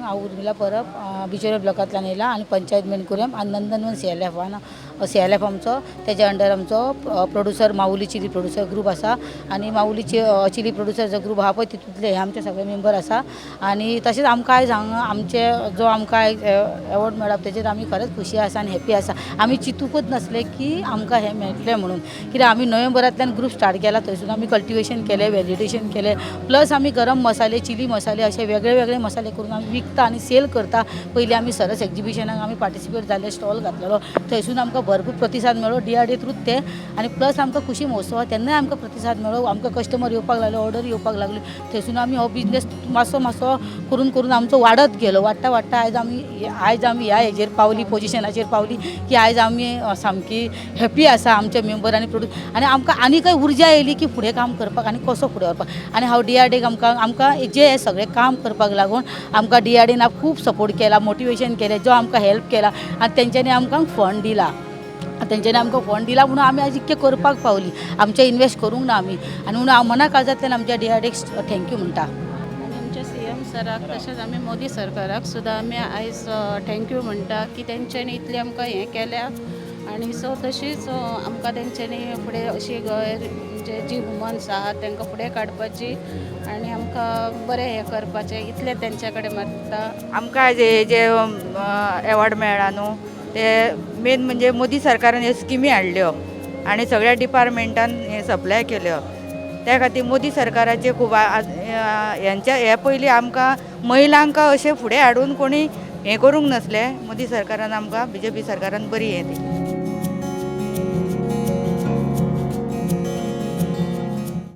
हांव उर्मिला परब, बिचोले ब्लॉकांतल्यान येयला आनी पंचायत मेणकुरेम आनी नंदनवन सीएलएफान, सीएलएफ आमचो, तेज्या अंडर आमचो प्रोड्युसर माऊली चिली प्रोड्युसर ग्रूप आसा. आनी माऊली चिली प्रोड्युसर जो ग्रूप आहा पळय, तितूंतले हे आमचे सगळे मेंबर आसा. आनी तशेंच आमकां आयज हांगा आमचे जो आमकां आयज एवॉर्ड मेळ्ळा, तेजेर आमी खरेंच खुशी आसा आनी हॅपी आसा. आमी चिंतूकच नासले की आमकां हें मेळटलें म्हणून. कित्याक आमी नोव्हेंबरांतल्यान ग्रूप स्टार्ट केला, थंयसून आमी कल्टिवेशन केलें, व्हॅलिडेशन केलें, प्लस आमी गरम मसाले, चिली मसाले अशे वेगळे वेगळे मसाले करून आमी विकता आनी सेल करता. पयलीं आमी सरस एग्जिबिशनाक आमी पार्टिसिपेट जाले, स्टॉल घातलेलो, थंयसून आमकां भरपूर प्रतिसाद मेळ्ळो डीआरडीए थ्रू ते. आनी प्लस आमकां कृशी महोत्सव, तेन्नाय आमकां प्रतिसाद मेळ्ळो. आमकां कस्टमर येवपाक लागले, ऑर्डर येवपाक लागली. थंयसून आमी हो बिजनेस मातसो मातसो करून करून आमचो वाडत गेलो. वाडटा वाडटा आयज आमी ह्या हेजेर पावली, पोजिशनाचेर पावली की आयज आमी सामकी हॅपी आसा. आमचे मेंबर आनी प्रोड्यूस आनी आमकां आनीकय उर्जा येयली की फुडें काम करपाक आनी कसो फुडें व्हरपाक. आनी हांव डीआरडीएक आमकां जे हे सगळें काम करपाक लागून आमकां डीआरडीएन खूब सपोर्ट केला, मोटिवेशन केलें, जो आमकां हेल्प केला आनी तेंच्यांनी आमकां फंड दिला. तेंच्यांनी आमकां फंड दिला म्हणून आमी आयज इतकें करपाक पावली. आमचें इनवेस्ट करूंक ना आमी. आनी म्हणून हांव मना काळजांतल्यान आमच्या डीआरडीएक thank you म्हणटा. आनी आमच्या सीएम सराक तशेंच आमी मोदी सरकाराक सुद्दां आमी आयज thank you म्हणटा की तेंच्यांनी इतलें आमकां हें केल्या. आनी सो तशीच आमकां तेंच्यांनी फुडें अशी गैर म्हणजे जी वुमन्स आहात तांकां फुडें काडपाची आनी आमकां बरें हें करपाचें, इतलें तेंच्या कडेन मागता. आमकां आयज हे जे एवॉर्ड मेळ्ळा न्हू, ते मेन म्हणजे मोदी सरकारान ह्यो स्किमी हाडल्यो आनी सगळ्या डिपार्टमेंटान हे सप्लाय केल्यो. त्या खातीर मोदी सरकाराचे खूब हेंच्या हे पयलीं आमकां महिलांक अशें फुडें हाडून कोणी हें करूंक नासलें. मोदी सरकारान आमकां, बीजेपी सरकारान बरी हें ती.